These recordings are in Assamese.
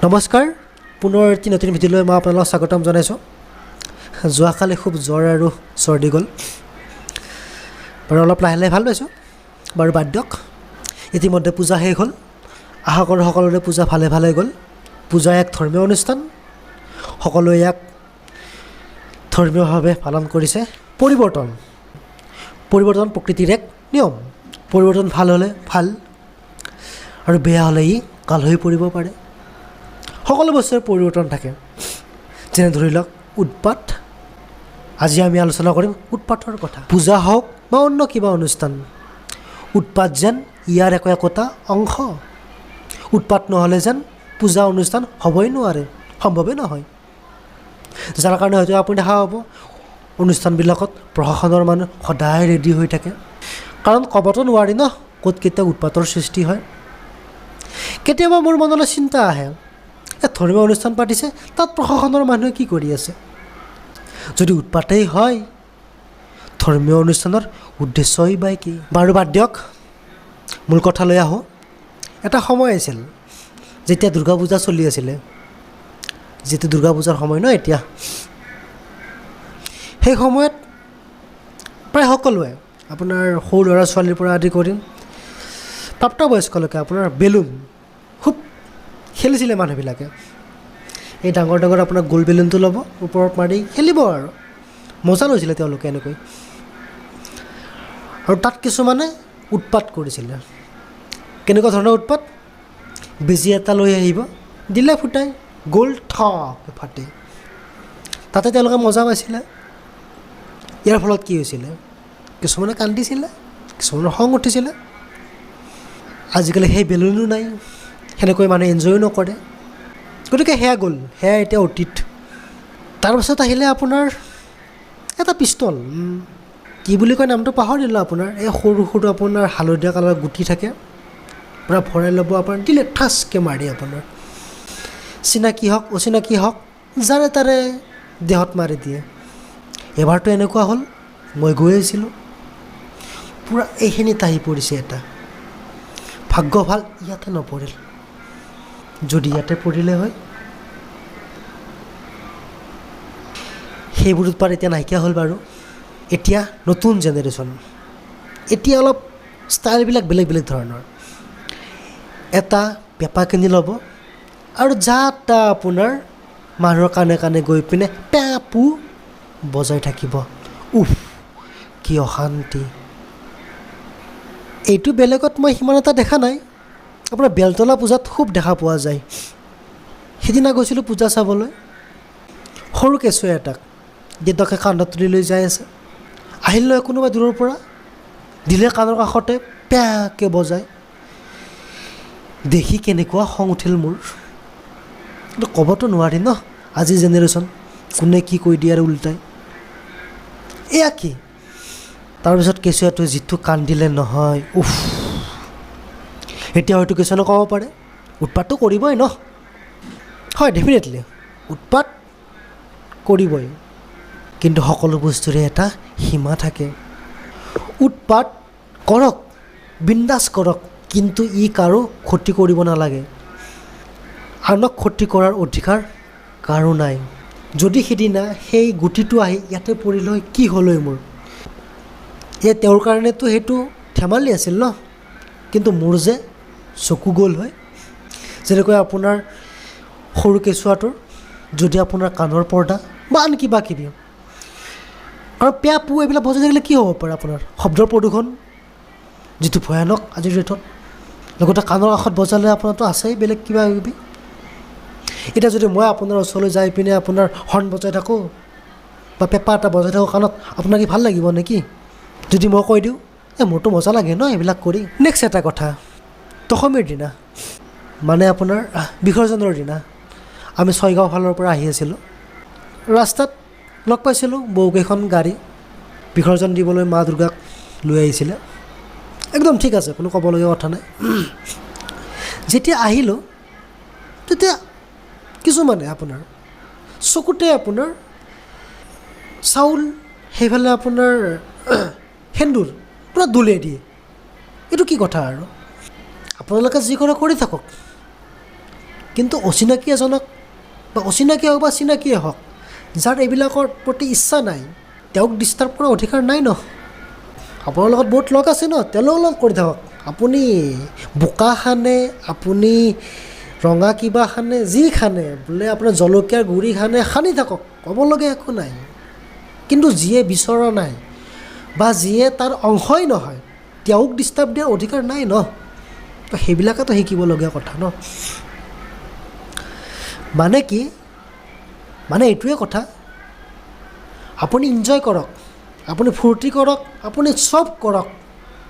নমস্কাৰ, পুনৰ এটি নতুন ভিডিঅ'লৈ মই আপোনালোকক স্বাগতম জনাইছোঁ। যোৱাকালি খুব জ্বৰ আৰু চৰ্দি গ'ল বাৰু, অলপ লাহে লাহে ভাল পাইছোঁ বাৰু। বাদ দিয়ক, ইতিমধ্যে পূজা শেষ হ'ল। আশা কৰোঁ সকলোৰে পূজা ভালে ভালে গ'ল। পূজা এক ধৰ্মীয় অনুষ্ঠান, সকলোৱে ইয়াক ধৰ্মীয়ভাৱে পালন কৰিছে। পৰিৱৰ্তন, পৰিৱৰ্তন প্ৰকৃতিৰ এক নিয়ম। পৰিৱৰ্তন ভাল হ'লে ভাল আৰু বেয়া হ'লে ই কাল হৈ পৰিব পাৰে। সকলো বস্তুৰে পৰিৱৰ্তন থাকে। যেনে ধৰি লওক উৎপাত। আজি আমি আলোচনা কৰিম উৎপাতৰ কথা। পূজা হওক বা অন্য কিবা অনুষ্ঠান, উৎপাত যেন ইয়াৰ একো একোটা অংশ। উৎপাত নহ'লে যেন পূজা অনুষ্ঠান হ'বই নোৱাৰে, সম্ভৱেই নহয়। যাৰ কাৰণে হয়তো আপুনি দেখা পাব অনুষ্ঠানবিলাকত প্ৰশাসনৰ মানুহ সদায় ৰেডি হৈ থাকে, কাৰণ ক'বতো নোৱাৰি ন ক'ত কেতিয়া উৎপাতৰ সৃষ্টি হয়। কেতিয়াবা মোৰ মনলৈ চিন্তা আহে, এই ধৰ্মীয় অনুষ্ঠান পাতিছে, তাত প্ৰশাসনৰ মানুহে কি কৰি আছে? যদি উৎপাতেই হয়, ধৰ্মীয় অনুষ্ঠানৰ উদ্দেশ্যই বা কি? বাৰু বাদ দিয়ক, মূল কথালৈ আহোঁ। এটা সময় আছিল যেতিয়া দুৰ্গা পূজা চলি আছিলে, যিটো দুৰ্গা পূজাৰ সময় ন এতিয়া, সেই সময়ত প্ৰায় সকলোৱে আপোনাৰ সৰু ল'ৰা ছোৱালীৰ পৰা আদি কৰি প্ৰাপ্তবয়স্কলৈকে আপোনাৰ বেলুন খুব খেলিছিলে মানুহবিলাকে। এই ডাঙৰ ডাঙৰ আপোনাৰ গোল বেলুনটো ল'ব, ওপৰত মাৰি খেলিব আৰু মজা লৈছিলে তেওঁলোকে এনেকৈ। আৰু তাত কিছুমানে উৎপাত কৰিছিলে। কেনেকুৱা ধৰণৰ উৎপাত? বেজী এটা লৈ আহিব, দিলে ফুটাই, গ'ল ঠক ফাটে, তাতে তেওঁলোকে মজা পাইছিলে। ইয়াৰ ফলত কি হৈছিলে? কিছুমানে কান্দিছিলে, কিছুমানৰ খং উঠিছিলে। আজিকালি সেই বেলুনো নাই, সেনেকৈ মানুহে এনজয়ো নকৰে। গতিকে সেয়া গ'ল, সেয়া এতিয়া অতীত। তাৰপাছত আহিলে আপোনাৰ এটা পিষ্টল, কি বুলি কয় নামটো পাহৰিলোঁ। আপোনাৰ এই সৰু সৰু আপোনাৰ হালধীয়া কালাৰৰ গুটি থাকে, পূৰা ভৰাই ল'ব আপোনাৰ, দিলে ঠাচকৈ মাৰি আপোনাৰ চিনাকি হওক অচিনাকি হওক যাৰে তাৰে দেহত মাৰি দিয়ে। এবাৰতো এনেকুৱা হ'ল, মই গৈ আছিলোঁ, পূৰা এইখিনিত আহি পৰিছে এটা। ভাগ্য ভাল ইয়াতে নপৰিল, যদি ইয়াতে পৰিলে হয়। সেইবোৰ উৎপাত এতিয়া নাইকিয়া হ'ল বাৰু। এতিয়া নতুন জেনেৰেশ্যন, এতিয়া অলপ ষ্টাইলবিলাক বেলেগ বেলেগ ধৰণৰ। এটা পেঁপা কিনি ল'ব আৰু যা তা আপোনাৰ মানুহৰ কাণে কাণে গৈ পিনে পেঁ পু বজাই থাকিব। উফ, কি অশান্তি! এইটো বেলেগত মই সিমান এটা দেখা নাই, আপোনাৰ বেলতলা পূজাত খুব দেখা পোৱা যায়। সিদিনা গৈছিলোঁ পূজা চাবলৈ, সৰু কেঁচুৱা এটাক দেউতাকে কান্ধত তুলি লৈ যাই আছে। আহিল নহয় কোনোবা দূৰৰ পৰা, দিলে কাণৰ কাষতে পেঁকে বজায়। দেখি কেনেকুৱা খং উঠিল মোৰ, কিন্তু ক'বতো নোৱাৰি ন, আজিৰ জেনেৰেশ্যন কোনে কি কৈ দিয়ে আৰু উল্টাই। এয়া কি? তাৰপিছত কেঁচুৱাটোৱে যিটো কান্দিলে নহয়, উফ! এতিয়া হয়তো কিছুমানে ক'ব পাৰে উৎপাতটো কৰিবই ন। হয়, ডেফিনেটলি উৎপাত কৰিবই, কিন্তু সকলো বস্তুৰে এটা সীমা থাকে। উৎপাত কৰক, বিন্দাছ কৰক, কিন্তু ই কাৰো ক্ষতি কৰিব নালাগে। আনক ক্ষতি কৰাৰ অধিকাৰ কাৰো নাই। যদি সিদিনা সেই গুটিটো আহি ইয়াতে পৰিল হয়, কি হ'ল হয় মোৰ? এই তেওঁৰ কাৰণেতো সেইটো ধেমালি আছিল ন, কিন্তু মোৰ যে চকু গ'ল হয়। যেনেকৈ আপোনাৰ সৰু কেঁচুৱাটোৰ যদি আপোনাৰ কাণৰ পৰ্দা বা আন কিবা কিবি আৰু পেয়া পু এইবিলাক বজাই থাকিলে কি হ'ব পাৰে? আপোনাৰ শব্দৰ প্ৰদূষণ যিটো ভয়ানক আজিৰ ডেটত, লগতে কাণৰ কাষত বজালে আপোনাৰতো আছেই বেলেগ কিবা কিবি। এতিয়া যদি মই আপোনাৰ ওচৰলৈ যাই পিনে আপোনাৰ হৰ্ণ বজাই থাকোঁ বা পেঁপা এটা বজাই থাকোঁ কাণত, আপোনাক কি ভাল লাগিব নেকি? যদি মই কৈ দিওঁ এই মোৰতো মজা লাগে ন এইবিলাক কৰি। নেক্সট এটা কথা, দশমীৰ দিনা মানে আপোনাৰ বিসৰ্জনৰ দিনা আমি ছয়গাঁও ফালৰ পৰা আহি আছিলোঁ। ৰাস্তাত লগ পাইছিলোঁ বহুকেইখন গাড়ী বিসৰ্জন দিবলৈ মা দুৰ্গাক লৈ আহিছিলে। একদম ঠিক আছে, কোনো ক'বলগীয়া কথা নাই। যেতিয়া আহিলোঁ তেতিয়া কিছুমানে আপোনাৰ চকুতে আপোনাৰ চাউল, সেইফালে আপোনাৰ সেন্দুৰ পূৰা দলিয়াই দিয়ে। এইটো কি কথা? আৰু আপোনালোকে যি কৰে কৰি থাকক, কিন্তু অচিনাকি এজনক বা অচিনাকি হওক বা চিনাকিয়ে হওক, যাৰ এইবিলাকৰ প্ৰতি ইচ্ছা নাই, তেওঁক ডিষ্টাৰ্ব কৰাৰ অধিকাৰ নাই ন। আপোনাৰ লগত বহুত লগ আছে ন, তেওঁলোকৰ লগত কৰি থাকক। আপুনি বোকা সানে, আপুনি ৰঙা কিবা সানে, যি সানে, বোলে আপোনাৰ জলকীয়াৰ গুড়ি সানে, সানি থাকক, ক'বলগীয়া একো নাই। কিন্তু যিয়ে বিচৰা নাই বা যিয়ে তাৰ অংশই নহয়, তেওঁক ডিষ্টাৰ্ব দিয়াৰ অধিকাৰ নাই ন। তো সেইবিলাকেতো শিকিবলগীয়া কথা ন। মানে কি, মানে এইটোৱে কথা, আপুনি ইনজয় কৰক, আপুনি ফূৰ্তি কৰক, আপুনি চব কৰক,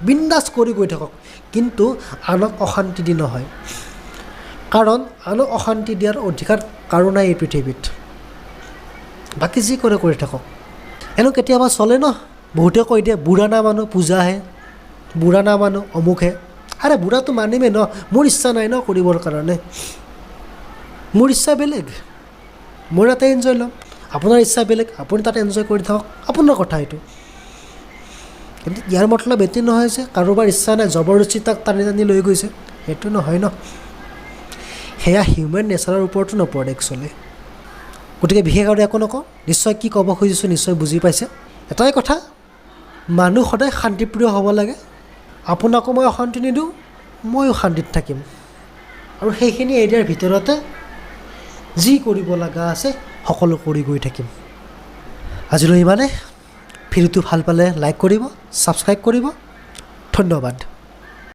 বিন্দাছ কৰি গৈ থাকক, কিন্তু আনক অশান্তি দি নহয়। কাৰণ আনক অশান্তি দিয়াৰ অধিকাৰ কাৰো নাই এই পৃথিৱীত। বাকী যি কৰে কৰি থাকক। এনেও কেতিয়াবা চলে ন, বহুতে কৈ দিয়ে বুঢ়া না মানুহ পূজাহে, বুঢ়া না মানুহ অমুকহে। আৰে বুঢ়াটো মানিমেই ন, মোৰ ইচ্ছা নাই ন কৰিবৰ কাৰণে, মোৰ ইচ্ছা বেলেগ, মই তাতে এনজয় ল'ম। আপোনাৰ ইচ্ছা বেলেগ, আপুনি তাত এনজয় কৰি থাকক, আপোনাৰ কথা এইটো। কিন্তু ইয়াৰ মতলব এইটো নহয় যে কাৰোবাৰ ইচ্ছা নাই জবৰদস্তি তাক টানি টানি লৈ গৈছে, সেইটো নহয় ন। সেয়া হিউমেন নেচাৰৰ ওপৰতো নপৰে একচুৱেলি। গতিকে বিশেষ আৰু একো নকওঁ, নিশ্চয় কি ক'ব খুজিছোঁ নিশ্চয় বুজি পাইছে। এটাই কথা, মানুহ সদায় শান্তিপ্ৰিয় হ'ব লাগে। আপোনাকো মই অশান্তি নিদিওঁ, ময়ো শান্তিত থাকিম। আৰু সেইখিনি এৰিয়াৰ ভিতৰতে যি কৰিব লগা আছে সকলো কৰি গৈ থাকিম। আজিলৈ ইমানে। ভিডিঅ'টো ভাল পালে লাইক কৰিব, ছাবস্ক্ৰাইব কৰিব। ধন্যবাদ।